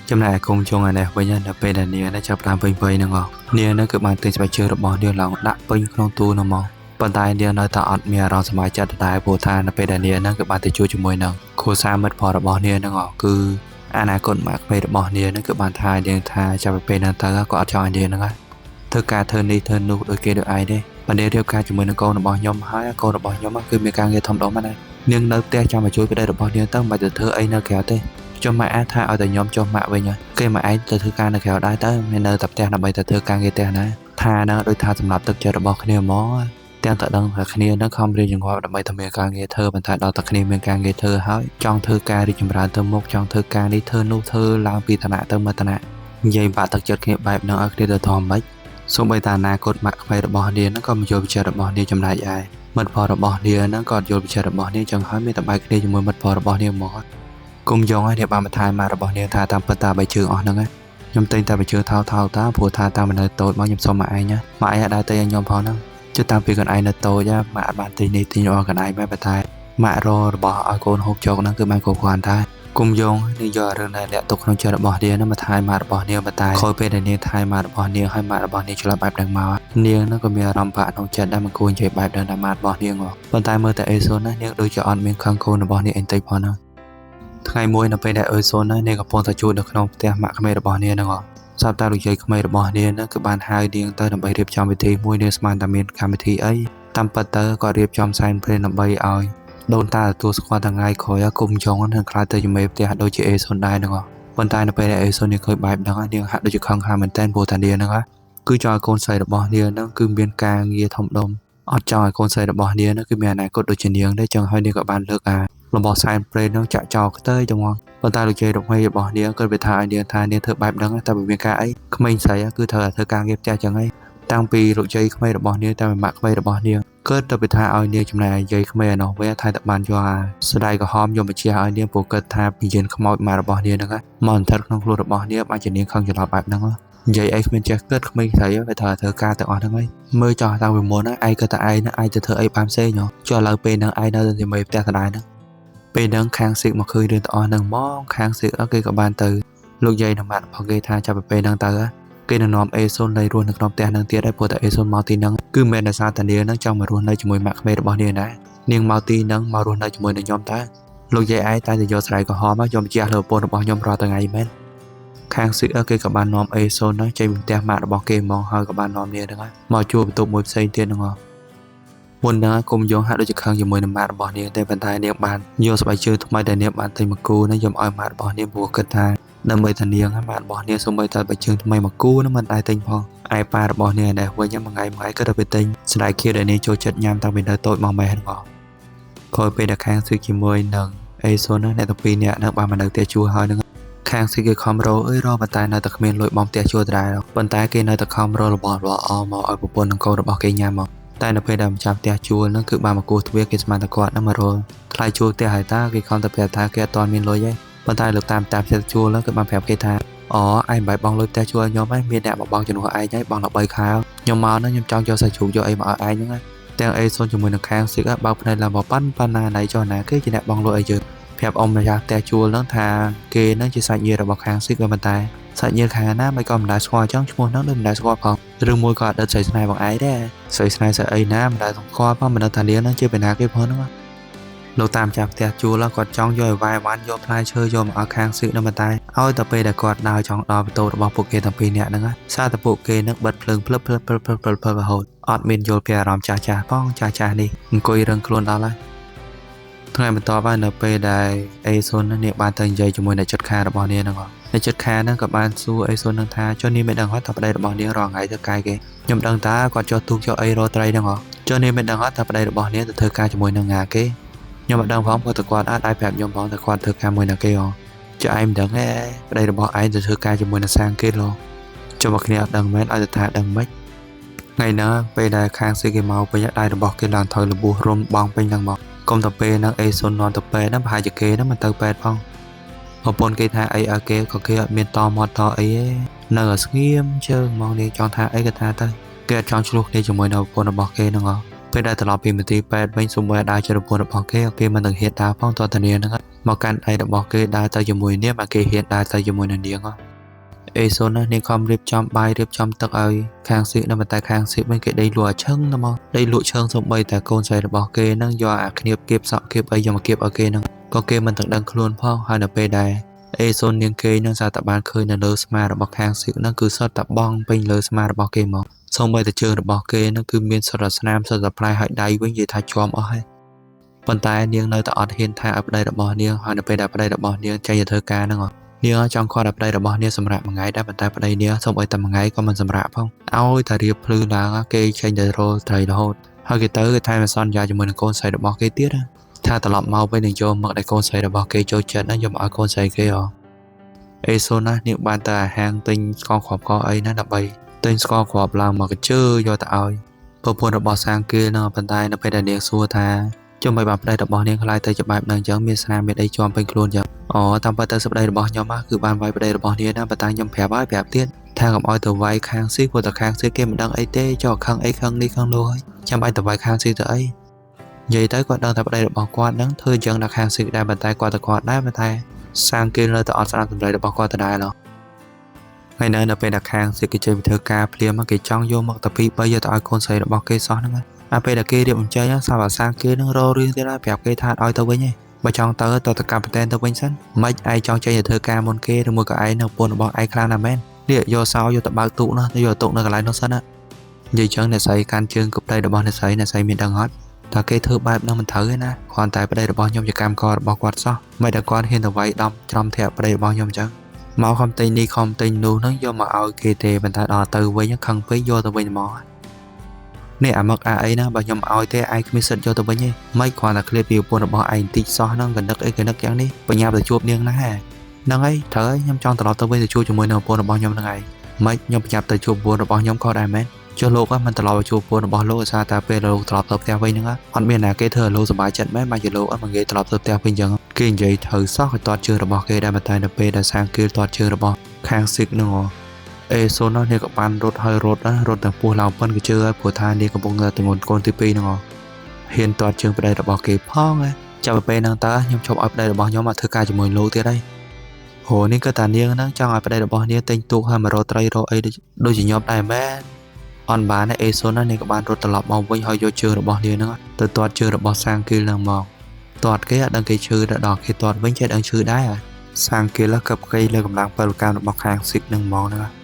S1: ចំណែកឯគុំជងឯនេះវិញនៅពេលដែលនាងចាប់ផ្ដើមពេញវ័យហ្នឹងនាងនៅគឺបានទិញស្បែកជើងរបស់នាងឡើងដាក់ពេញក្នុងទូនោះមកប៉ុន្តែនាងនៅតែអត់មានអារម្មណ៍សប្បាយចិត្តដែរព្រោះថានៅពេលដែលនាងហ្នឹងគឺបានទៅជួបជាមួយនឹងគ្រួសារមិត្តភក្តិរបស់នាងហ្នឹងគឺអនាគតម៉ាក់ក្មេករបស់នាងហ្នឹងគឺបានថានាងថាចាប់ពីពេលហ្នឹងទៅក៏អត់ចង់ឲ្យនាងហ្នឹងធ្វើការធ្វើនេះធ្វើនោះដូចគេដូចឯងទេបើនាងរៀបការជាមួយនឹងកូនរបស់ខ្ញុំហើយកូនរបស់ខ្ញុំគឺមានការងារធំដុំណាស់នាងនៅផ្ទះចាំមកជួយប្តីរបស់នាងទៅមិនបាច់ទៅធ្វើអីនៅក្រៅទេចុះម៉ាក់ថាឲ្យតែខ្ញុំចុះម៉ាក់វិញគេមកឯងទៅធ្វើការនៅក្រៅដែរទៅមិននៅតែផ្ទះដើម្បីតែធ្វើការងារផ្ទះណាថាហ្នឹងដូចថាសម្រាប់ទឹកចិត្តរបស់គ្នាហ្មងទាំងតែដឹងថាគ្នាហ្នឹងខំរៀនចង្វាប់ដើម្បីតែមានការងារធ្វើប៉ុន្តែដល់តែគ្នាមានការងារធ្វើហើយចង់ធ្វើការរីកចម្រើនទៅមុខចង់ធ្វើការនេះធ្វើនោះធ្វើឡើងពីឋានៈទៅមកឋានៈនិយាយបាក់ទឹកចិត្តគ្នាបែបហ្នឹងឲ្យគ្នាទៅធំមិនសូម្បីតែអនាគតម៉ាក់ក្មេករបស់នាងហ្នឹងក៏មិនយល់វិចាររបស់នាងចំណែកឯមិត្តផលរបស់នាងហ្នឹងក៏យល់វិចាររបស់នាងចឹងហើយមានតែបែកគ្នាជាមួយមិត្តផលរបស់នាងមកគុំយ៉ងឲ្យអ្នកបានបន្ថែមម៉ាក់របស់នាងថាតាមពិតតាបីជើងអស់ហ្នឹងខ្ញុំទិញតែបីជើងថោថោតាព្រោះថាតាមនៅតូចមកខ្ញុំសុំម៉ាក់ឯងណាម៉ាក់ឯងអត់ដែរទិញឲ្យខ្ញុំផងហ្នឹងជិះតាមពីកូនឯងនៅតូចម៉ាក់អត់បានទិញនេះទិញរបស់កូនឯងមែនប៉ុន្តែ ម៉ាក់ររបស់ឲ្យកូនហូបចុកហ្នឹងគឺបានគ្រប់គ្រាន់តែគុំយងនាងយករឿងដែលលាក់ទុកក្នុងចិត្តរបស់នាងហ្នឹងមកថែម៉ាក់របស់នាងប៉ុន្តែក្រោយពេលដែលនាងថែម៉ាក់របស់នាងហើយម៉ាក់របស់នាងឆ្លើយបែបហ្នឹងមកនាងហ្នឹងក៏មានអារម្មណ៍បាក់ក្នុងចិត្តដែរមិនគួរនិយាយបែបហ្នឹងដល់ម៉ាក់របស់នាងប៉ុន្តែមើលតែអេសូនណានាងដូចជាអត់មានខឹងកូនរបស់នាងអីតិចផងណាថ្ងៃមួយនៅពេលដែលអេសូនណានាងកំពុងតែជួលនៅក្នុងផ្ទះម៉ាក់ក្មេករបស់នាងហ្នឹងស្រាប់តែលោកយាយក្មេករបស់នាងហ្នឹងគឺបានហៅនាងទៅដើម្បីរៀបចំពិធីមួយនាងស្មានតែមានកម្មវិធីអីតាមពិតទៅគាត់រៀបចំសែនព្រេនដើម្បីឲ្យដូនតាទទួលស្គាល់ថ្ងៃក្រោយគុំចុងនឹងខ្លាចទៅជាមេផ្ទះដូចជាអេសូនដែរហ្នឹងប៉ុន្តែនៅពេលដែលអេសូននាងឃើញបែបហ្នឹងនាងហាក់ដូចជាខឹងខ្លាំងមែនទែនព្រោះតានាងហ្នឹងគឺចង់ឲ្យកូនស្រីរបស់នាងហ្នឹងគឺមានការងារធំដុំអត់ចង់ឲ្យកូនស្រីរបស់នាងហ្នឹងគឺមានអនាគតដូចជានាងទេចឹងហើយនាងក៏បានលើកអារបស់សែនព្រេនហ្នឹងចាក់ចោលខ្ទើយទៅមកប៉ុន្តែលោកយាយលោកមេរបស់នាងក៏វាថាឲ្យនាងថានាងធ្វើបែបហ្នឹងតែវាមានការអីក្មេងស្រីគឺត្រូវតែធ្វើការងារផ្ទះចឹងហើយតាំងពីលោកយាយក្មេងរបស់នាងតាំងពីម៉ាក់ក្មេងរបស់នាងកើតទៅពីថាឲ្យនាងចំណែកយាយក្មេងឯនោះវិញថែតែបានយកអាស្ដាយក្រហមយកមកជះឲ្យនាងពួកគិតថាពយានខ្មោចម៉ារបស់នាងហ្នឹងមកអន្ថិតក្នុងខ្លួនរបស់នាងបានជានាងខឹងច្រឡំបែបហ្នឹងនិយាយអីគ្មានចេះគិតក្មេងស្រីវាត្រូវធ្វើការទាំងអស់ហ្នឹងហើយមើលចោះតាំងពីមុនហ្នឹងឯងក៏តែឯងហ្នឹងឯងទៅធ្វើអីបានផ្សេងចុះឥឡូវពេលហ្នឹងឯងនៅតែមេផ្ទះដដែលហ្នឹងពេលហ្នឹងខាងស៊ីកមកឃើញរឿងទាំងអស់ហ្នឹងមកខាងស៊ីកគេក៏បានទៅលោកយាយនិងម៉ាក់របស់គេថាចាប់ពីពេលហ្នឹងទៅគេនឹងនាំអេសូននៅរស់នៅក្នុងផ្ទះហ្នឹងទៀតហើយព្រោះតែអេសូនមកទីហ្នឹងគឺមិនដោយសារតានាងហ្នឹងចង់មករស់នៅជាមួយម៉ាក់ក្មេករបស់នាងដែរនាងមកទីហ្នឹងមករស់នៅជាមួយនឹងខ្ញុំតើលោកយាយឯងតែយកស្រែក្រហមយកមកជះលើប្រពន្ធរបស់ខ្ញុំរាល់ថ្ងៃមែនខាងស៊ីគេក៏បាននាំអេសូនហ្នឹងចេញពីផ្ទះម៉ាក់របស់គេមកហើយក៏បាននាំនាងហ្នឹងមកជួបបន្ទប់មួយផ្សេងទៀតហ្នឹងមុនហ្នឹងគុំយងហាក់ដូចជាខឹងជាមួយនឹងម៉ាក់របស់នាងតែប៉ុន្តែនាងបានយកស្បែកជើងថ្មីដែលនាងបានទិញមកគូហ្នឹងយកឲ្យម៉ាក់របស់នាងព្រោះគិតថាដើម្បីធានាម៉ាក់របស់នាងសូម្បីតែស្បែកជើងថ្មីមកគូហ្នឹងមិនដែរទិញផងឯប៉ារបស់នាងឯនេះវិញមួយថ្ងៃមួយថ្ងៃក៏ទៅទៅទិញស្បែកខៀវដែលនាងចូលចិត្តញ៉ាំតាំងពីនៅតូចមកម៉េះហ្នឹងក្រោយពេលដែលខាងស៊ីជាមួយនឹងអេសូនហ្នឹងអ្នកទាំងពីរនាក់ហ្នឹងបានមកនៅផ្ទះជួលហើយហ្នឹងខាងស៊ីគេខំរអើយរប៉ុន្តែនៅតែគ្មានលុយបង់ផ្ទះជួលដដែលប៉ុន្តែគេនៅតែខំររបស់របរអមកឲ្យប្រពន្ធនិងកូនរបស់គេញ៉ាំមកតែនៅពេលដែលម្ចាស់ផ្ទះជួលហ្នឹងគឺបានមកគោះទ្វារគេស្មានតែគាត់ហ្នឹងមករថ្លៃជួលផ្ទះហើយតាគេខំតែប្រាប់ថាគេអត់ទាន់មានលុយទេប៉ុន្តែលោកតាមផ្ទះជួលហ្នឹងគឺបានប្រាប់គេថាអូឯងមិនបាច់បង់លុយផ្ទះជួលខ្ញុំហើយមានអ្នកមកបង់ជំនួសឯងហើយបង់13ខែខ្ញុំមកហ្នឹងខ្ញុំចង់យកសាច់ជ្រូកយកអីមកឲ្យឯងហ្នឹងទាំងអេសូនជាមួយនឹងខាងស៊ីកបើកភ្នែកឡើងមកប៉ាន់ប៉ាណាណៃចុះណាគេជាអ្នកបង់លុយឲ្យយើងប្រាប់អ៊ំម្ចាស់ផ្ទះជួលហ្នឹងថាគេហ្នឹងជាសាច់ញាតិរបស់ខាងស៊ីកប៉ុន្តែសាច់ញាតិខាងណាមិនក៏មិនដែលស្គាល់អញ្ចឹងឈ្មោះហ្នឹងដូចមិនដែលស្គាល់ផងឬមួយក៏អតីតស្រីស្នេហ៍បងឯងដែរស្រីស្នេហ៍ស្អីណាមិនដែលស្គាល់ផងមិនដឹងថានាងហ្នឹងជាពីណាគេផងហ្នឹងលោកតាមចាស់ផ្ទះជួលគាត់ចង់យកឲ្យវ៉ែវ៉ាន់យកផ្លែឈើយកមកឲ្យខាងស៊ីកហ្នឹងប៉ុន្តែឲ្យតែពេលដែលគាត់ដើរចង់ដល់បន្ទប់របស់ពួកគេទាំងពីរនាក់ហ្នឹងសារតែពួកគេនឹងបិទភ្លើងភ្លឹបភ្លឹបភ្លឹបភ្លឹបភ្លឹបរហូតអត់មានយល់ពីអារម្មណ៍ចាស់ចាស់ផងចាស់ចាស់នេះអង្គុយរឹងខ្លួនដល់ហើយថ្ងៃបន្ទាប់ហើយនៅពេលដែលអេសូននាងបានទៅនិយាយជាមួយអ្នកចិត្តខារបស់នាងហ្នឹងអ្នកចិត្តខាហ្នឹងក៏បានសួរអេសូនហ្នឹងថាចុះនាងមិនដឹងហត់ថាប្តីរបស់នាងរាល់ថ្ងៃធ្វើកាយគេខ្ញុំដឹងតាគាត់ចុះទូកចុះអីរកត្រីហ្នឹងហ៎ចុះនាងមិនដឹងហត់ថាប្តីរបស់នាងទៅធ្វើការជាមួយនឹងងាគេខ្ញុំមិនដឹងផងព្រោះតែគាត់អាចប្រាប់ខ្ញុំផងតែគាត់ធ្វើការមួយនឹងគេហ៎ចុះឯងមិនដឹងទេប្តីរបស់ឯងទៅធ្វើការជាមួយនឹងសាងគេឡចុះមកគ្នាអត់ដឹងមែនឲ្យតែថាដឹងមិនថ្ងៃហ្នឹងពេលដែលខាងស៊ីគេមកវិញដៃរបស់គេឡើងថយលបួសរុំបងពេញហ្នឹងមកកុំតែពេលហ្នឹងអេសូននាំទៅពេទ្យហ្នឹងប្រហែលជាគេហ្នឹងមិនទៅពេទ្យផងប្រពន្ធគេថាអីឲ្យគេក៏គេអត់មានតមាត់តអីទេនៅឲ្យស្ងៀមជើងមកនេះចង់ថាអីក៏ថាទៅគេអត់ចង់ឆ្លោះគ្នាជាមួយនៅប្រពន្ធរបស់គេហ្នឹងហ៎ពេលដែលត្រឡប់ពីមន្ទីរពេទ្យវិញសូម្បីដើរជាប្រពន្ធរបស់គេគេមិនទាំងហ៊ានដើរផងតើតានាងហ្នឹងមកកាន់ដៃរបស់គេដើរទៅជាមួយនាងមកគេហ៊ានដើរទៅជាមួយនឹងនាងហ៎អេសូនណានាងខំរៀបចំបាយរៀបចំទឹកឲ្យខាងស៊ីកនៅប៉ុន្តែខាងស៊ីកវិញគេដេកលក់ឲ្យឈឹងទៅមកដេកលក់ឈឹងសូម្បីតែកូនស្រីរបស់គេហ្នឹងយកអាគ្នាបគៀបសក់គៀបអីយកមកគៀបឲ្យគេហ្នឹងក៏គេមិនទាំងដឹងខ្លួនផងហើយនៅពេលដែលអេសូននាងគេនឹងសារតែបានឃើញនៅលើស្មារបស់ខាងស៊ីកហ្នឹងគឺសុទ្ធតែបងពេញលើស្មារបស់គេមកសូម្បីតែជើងរបស់គេហ្នឹងគឺមានសុទ្ធតែស្នាមសុទ្ធតែផ្លែហើយដៃវិញនិយាយថាជាប់អស់ហើយប៉ុន្តែនាងនៅតែអត់ហ៊ានថាឲ្យប្តីរបស់នាងហើយនៅពេលដែលប្តីរបស់នាងចេញទៅធ្វើការហ្នឹងនាងចង់គាត់ឲ្យប្តីរបស់នាងសម្រាប់មួយថ្ងៃដែរប៉ុន្តែប្តីនាងសូមឲ្យតែមួយថ្ងៃក៏មិនសម្រាប់ផងឲ្យតែរៀបភ្លឺឡើងគេចេញទៅរលត្រីរហូតហើយគេទៅគេថែមសន្យាជាមួយនឹងកូនស្រីរបស់គេទៀតថាត្រឡប់មកវិញនឹងយកមកដែលកូនស្រីរបស់គេចូលចិត្តណាយកមកឲ្យកូនស្រីគេហ៎អេសូនណានាងបានទៅអាហាងទិញស្ករគ្រាប់កអីណាដើម្បីទិញស្ករគ្រាប់ឡើងមកកជើយកទៅឲ្យប្រពន្ធរបស់សាងគេហ្នឹងប៉ុន្តែនៅពេលដែលនាងសួរថាចុះមិនបានប្តីរបស់នាងខ្លាយទៅជាបែបហ្នឹងអញ្ចឹងមានស្នាមមានអីជាប់ពេញខ្លួនអញ្ចឹងអូតាមពិតទៅសម្ដីរបស់ខ្ញុំគឺបានវាយប្តីរបស់នាងណាប៉ុន្តែខ្ញុំប្រាប់ហើយប្រាប់ទៀតថាកុំឲ្យទៅវាយខាងស៊ីព្រោះតែខាងស៊ីគេមិនដឹងអីទេចុះខឹងអីខឹងនេះខឹងនោះហើយចាំបាច់ទៅវាយខាងស៊ីទៅអី និយាយទៅគាត់ដឹងថាប្តីរបស់គាត់នឹងធ្វើអញ្ចឹងដល់ខាងស៊ីកដែរប៉ុន្តែគាត់ទៅគាត់ដែរប៉ុន្តែសាងគេនៅតែអត់ស្ដាប់សម្ដីរបស់គាត់ដដែលហ៎ថ្ងៃនៅនៅពេលដែលខាងស៊ីកគេចេញពីធ្វើការភ្លាមគេចង់យកមកតាពី3យកទៅឲ្យកូនស្រីរបស់គេសោះហ្នឹងអាពេលដែលគេរៀបអញ្ជើញសាវសាគេនឹងរករឿងទៀតហើយប្រាប់គេថាឲ្យទៅវិញឯងបើចង់ទៅតើតកាប់ប្រតែនទៅវិញសិនមិនឯងចង់ចេញទៅធ្វើការមុនគេឬមួយក៏ឯងនៅប្រពន្ធរបស់ឯងខ្លាំងណាស់មែននេះយកសោយកទៅបើកទូកនោះយកទូកនៅកន្លែងនោះសិនណានិយាយចឹងអ្នកស្រីកាន់ជើងគប់ប្តីរបស់អ្នកស្រីអ្នកស្រីមានដឹងអត់ថាគេធ្វើបែបនោះមិនត្រូវទេណាគ្រាន់តែប្តីរបស់ខ្ញុំជាកម្មកររបស់គាត់សោះមិនដែលគាត់ហ៊ានទៅវាយដំច្រំធាក់ប្តីរបស់ខ្ញុំចឹងមកខំទិញនេះខំទិញនោះហ្នឹងយកមកឲ្យគេទេប៉ុន្តែដល់ទៅវិញខឹងពេកយកទៅវិញមកនេះអាមឹកអាអីណាបើខ្ញុំឲ្យទេឯងគ្មានសិទ្ធយកទៅវិញទេមិនគ្រាន់តែឃ្លាតពីប្រពន្ធរបស់ឯងបន្តិចសោះហ្នឹងកនឹកអីកនឹកយ៉ាងនេះបញ្ញាទៅជួបនាងណាហ្នឹងហើយត្រូវហើយខ្ញុំចង់ត្រឡប់ទៅវិញទៅជួបជាមួយនឹងប្រពន្ធរបស់ខ្ញុំហ្នឹងឯងមិនខ្ញុំបញ្ញាទៅជួបប្រពន្ធរបស់ខ្ញុំក៏ដែរមែនចុះលោកមិនត្រឡប់ទៅជួបប្រពន្ធរបស់លោកដោយសារតែពេលលោកត្រឡប់ទៅផ្ទះវិញហ្នឹងអត់មានណាគេធ្វើឲ្យលោកសប្បាយចិត្តមែនបើជាលោកអត់មកងាយត្រឡប់ទៅផ្ទះវិញចឹងគេនិយាយត្រូវសោះក៏ទាត់ជើងរបស់គេដែរតែនៅពេលដែលសាងគេទាត់ជើងរបស់ខាងស៊ីកហ្នឹងអេសូននោះនេះក៏បានរត់ហើយរត់ណារត់ទាំងពោះឡើងប៉ុនក៏ជឿហើយព្រោះថានេះកំពុងតែទងន់កូនទី2ហ្នឹងហ៊ានទាត់ជើងប្តីរបស់គេផងចាប់ទៅពេលហ្នឹងតើខ្ញុំឈប់ឲ្យប្តីរបស់ខ្ញុំមកធ្វើការជាមួយលោកទៀតហើយហូនេះក៏តានាងហ្នឹងចង់ឲ្យប្តីរបស់នាងទិញទូកហើយមករកត្រីរកអីដូចជាខ្ញុំដែរមែនអត់បានទេអេសូននេះក៏បានរត់ត្រឡប់មកវិញហើយយកជើងរបស់នាងហ្នឹងទៅទាត់ជើងរបស់សាងគីលហ្នឹងមកទាត់គេអត់ដឹងគេឈឺដល់គេទាត់វិញចេះដឹងឈឺដែរសាងគីលកັບកៃលើកម្លាំងពលកម្មរបស់ខាងស៊ីកហ្នឹងហ្មងហ្នឹង